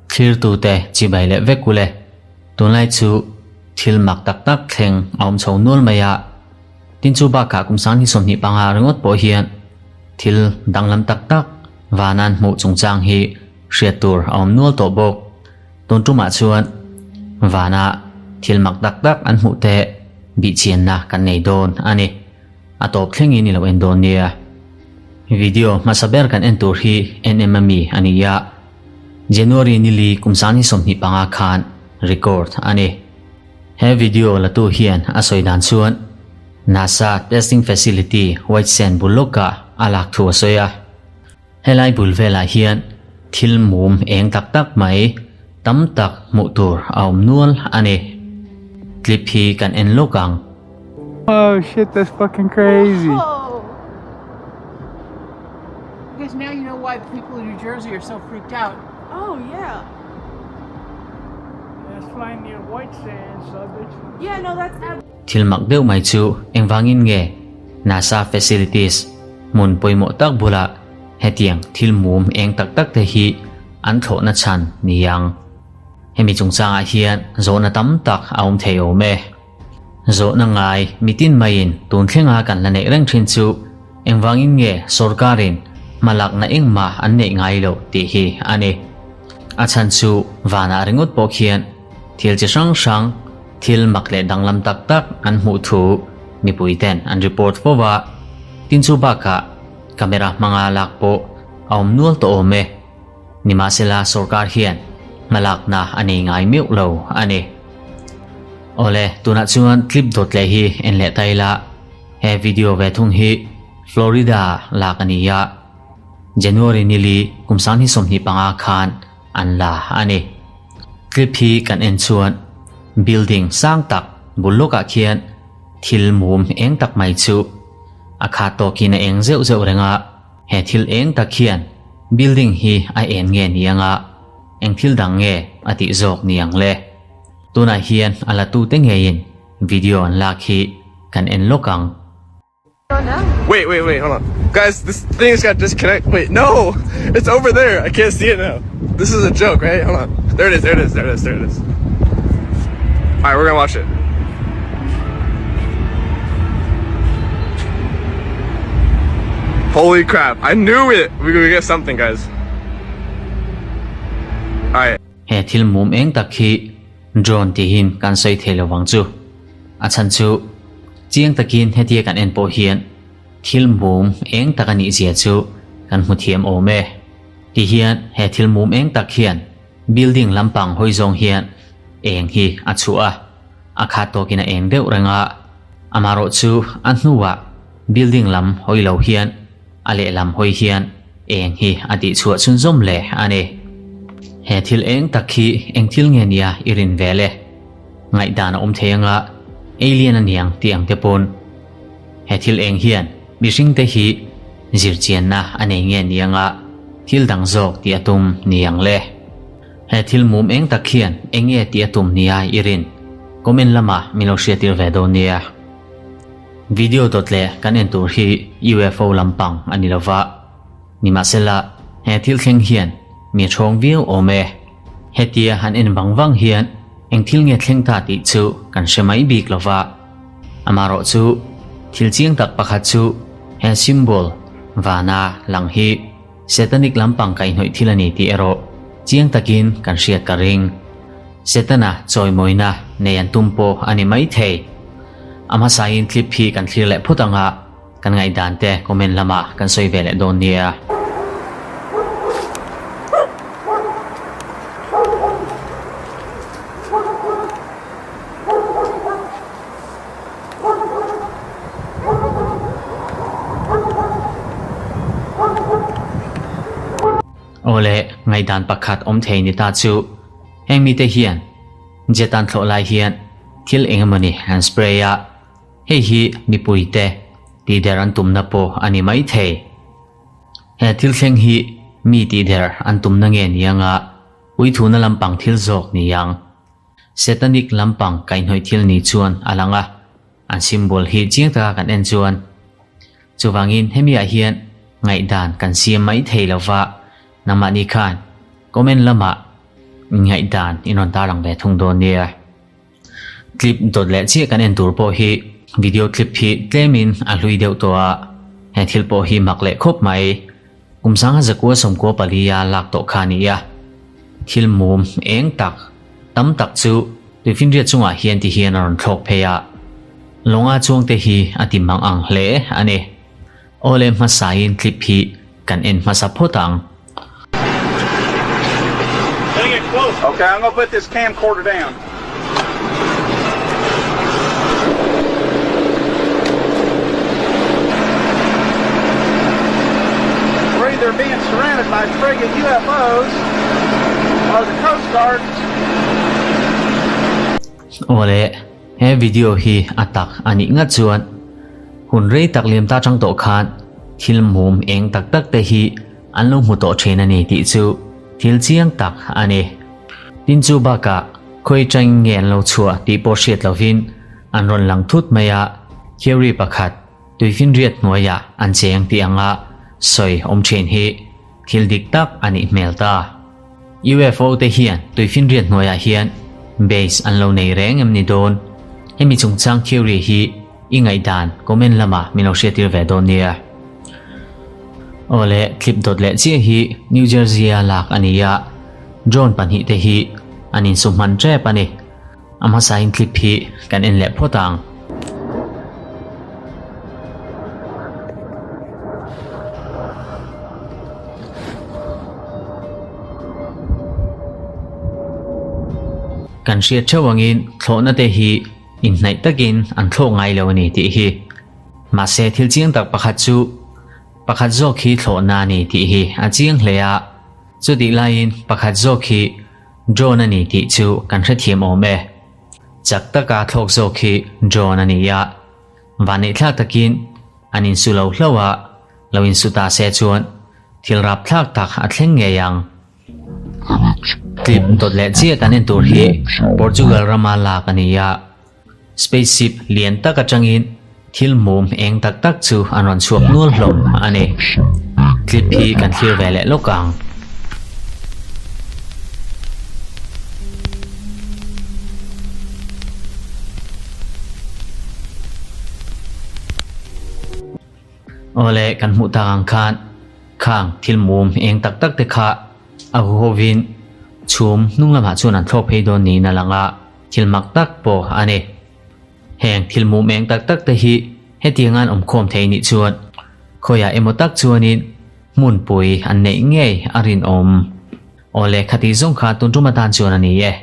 Thlirtute chibai leh vek ule. Tunlai chu thil mak tak tak thleng a awm chho nual mai a. Tin chu bakah kum sang hi 25 ringawt pawh hian thil danglam tak tak vanan hmuh chungchang hi hriat tur a awm nual tawh bawk. Tun tumah chuan vana thil mak tak tak an hmuh te bihchianna kan nei dawn a ni. A tawp thlengin i lo en dawn nia. Video hmasa ber kan en tur hi NM ami a ni a, January nili kum 2025 khan record a ni. He video latu hian a sawi dan chuan NASA Testing Facility White Sand bul lawkah a lak thu a sawi a. Helai bul velah hian thil mum eng tak tak mai tam tak hmuh tur a awm nual a ni. Clip hi kan en lawk ang. Oh shit, that's fucking crazy. Whoa. Because now you know why the people in New Jersey are so freaked out. Oh yeah. It's flying near White Sands, so I bet you. Yeah, no, that's ab- Thil mak deuh mai chu engvangin nge NASA facilities hmun pawimawh tak bulah hetiang thil mum eng tak tak te hi an thlawhna chhan ni ang. Hemi chungchangah hian zawhna tam tak a awm thei awm e. Zawhna ngai mitin maiin tun thlenga kan la neih reng thin chu engvangin nge sorkarin hmalakna engmah an neih ngai loh tih hi a ni. A chhan chu vanah ringawt pawh khian thil chi hrang hrang, thil mak leh danglam tak tak an hmuh thu mipui ten an report fo va, tin chu bakah camera hmanga lak pawh a awm nual tawh awm e. Nimahsela sorkar hian hmalakna a nei ngai meuh lo a ni. Awle, tunah chuan clip dawt leh hi en leh ta ila, he video ve thung hi Florida lak a ni a, January nili kum 2025 khan an la a ni. Clip hi kan en chuan building sang tak bul lawkah khian thil mum eng tak mai chu a khat tawkin a eng zeuh zeuh reng a. He thil eng tak hian building hi a en nge ni anga eng thil dang nge a tih zawk ni ang le? Tunah hian a la tute ngeiin video an lak hi kan en lawk ang. Wait, wait, wait, hold on. Guys, this thing's got disconnect. Wait, no! It's over there. I can't see it now. This is a joke, right? Hold on. There it is, there it is, there it is, there it is. All right, we're gonna watch it. Holy crap, I knew it! We're gonna get something, guys. Alright. He thil mum eng tak hi drone tihin kan sawi thei lo vang chu. A chhan chu chiang takin hetia kan en pawh hian thil mum eng tak a nih zia chu kan hmu thiam awm e. Tihian he thil mum eng tak hian building lampang hawi zawng hian eng hi a chhuah a, a khat tawkin a eng deuh reng a, amaherawh chu a hnuah building lam hawi lo hian a lehlam hawi hian eng hi a tihchhuah chhunzawm le a ni. He thil eng tak hi eng thil nge nia i rin ve le? Ngaihdan a awm thei anga alien a niang tih ang te pawn he thil eng hian mihring te hi zirchianna a nei nge nianga thil dang zawk tih a tum niang le? He thil mum eng tak hian eng nge tih a tum nia i rin? Comment lamah min lo hriattir ve dawn nia. Video dawt leh kan en tur hi UFO lampang a ni lova, nimahsela he thil thleng hian mi thawng viau awm e. Hetia han en vang vang hian eng thil nge thleng ta tih chu kan hre mai bik lova. Amaherawh chu thil chiang tak pakhat chu he symbol vana lang hi Satanic lampang kaihhnawih thil a ni tih erawh chiang takin kan hriat ka ring. Setana chawimawina nei an tum pawh a ni mai thei. A hmasain clip hi kan thlir leh phawt anga kan ngaihdan te comment lamah kan sawi ve leh dawn nia. Awle, ngaihdan pakhat awm thei ni ta chu heng mite hian jet an thlawh lai hian thil eng emawni an spray a, hei hi mipuite tihder an tumna pawh a ni mai thei. He thil thleng hi mi tihder an tumna nge ni anga puithuna lampang thil zawk ni ang. Satanic lampang kaihhnawih thil ni chuan a lang a, an symbol hi chiang taka kan en chuan. Chuvangin hemi ah hian ngaihdan kan siam mai thei lova. Nangmahni khan comment lamah ngaihdan in rawn tarlang ve thung dawn nia. Clip dawt leh chiah kan en tur pawh hi video clip hi tlemin a hlui deuh tawh a, he thil pawh hi mak leh khawp mai. Kum sangha zakua sawmkua palia lak tawh kha a ni a, thil mum eng tak tam tak chu tuifinriat chungah hian ti hian a rawn thlawk phei a, lawnga chuangte hi a ti mang ang hle a ni. Awle hmasain clip hi kan en hmasa phawt ang. Okay, I'm gonna put this camcorder down. We're either being surrounded by friggin' UFOs or the Coast Guard. Awle, he video hi a tak a nih ngat chuan hun rei tak liam ta chang tawh khan thil mum eng tak tak te hi an lo hmu tawh thin a ni tih chu thil chiang tak a ni. Tin chu bakah khawi tang nge an lo chhuah tih pawh hriat lovin an rawn lang thut mai a, theory pakhat tuifinriat hnuaiah an cheng tih anga sawi awm thin hi thil dik tak a nih hmel ta. UFO te hian tuifinriat hnuaiah hian base an lo nei reng em ni dawn? Hemi chungchang theory hi i ngaihdan comment lamah min lo hriattir ve dawn nia. Awle, clip dawt leh chiah hi New Jersey-a lak a ni a, drone pahnihte hi an insuhman tep a ni. A hmasain clip hi kan en leh phawt ang. Kan hriat theuh angin thlawhna te hi inhnaih takin an thlawh ngai lo a ni tih hi. Mahse thil chiang tak pakhat chu pakhat zawk hi thlawhna a ni tih hi a chiang hle a, chutih laiin pakhat zawk hi Drone a ni tih chu kan hrethiam awm e. Chak taka thlawk zawk hi drone a ni a, vanneihthlak takin an insu lo hlauh a, lo insu ta se chuan thil rapthlak tak a thleng ngei ang. Clip dawt leh chiah kan en tur hi Portugal rama lak a ni a, spaceship lian tak atangin thil mum eng tak tak chu an rawn chhuak nual hlawm a ni. Clip hi kan thlir ve leh lawk ang. Awle kan hmuh tak ang khan khang thil mum eng tak tak te kha a huhovin chhum hnung lamah chuan an thlawk phei dawn niin a lang a. Thil mak tak pawh a ni. Heng thil mum eng tak tak te hi hetiang an awmkhawm thei nih chuan khawiah emaw tak chuanin hmunpui an neih ngei a rinawm. Awle khati zawng kha tun tum atan chuan a ni e.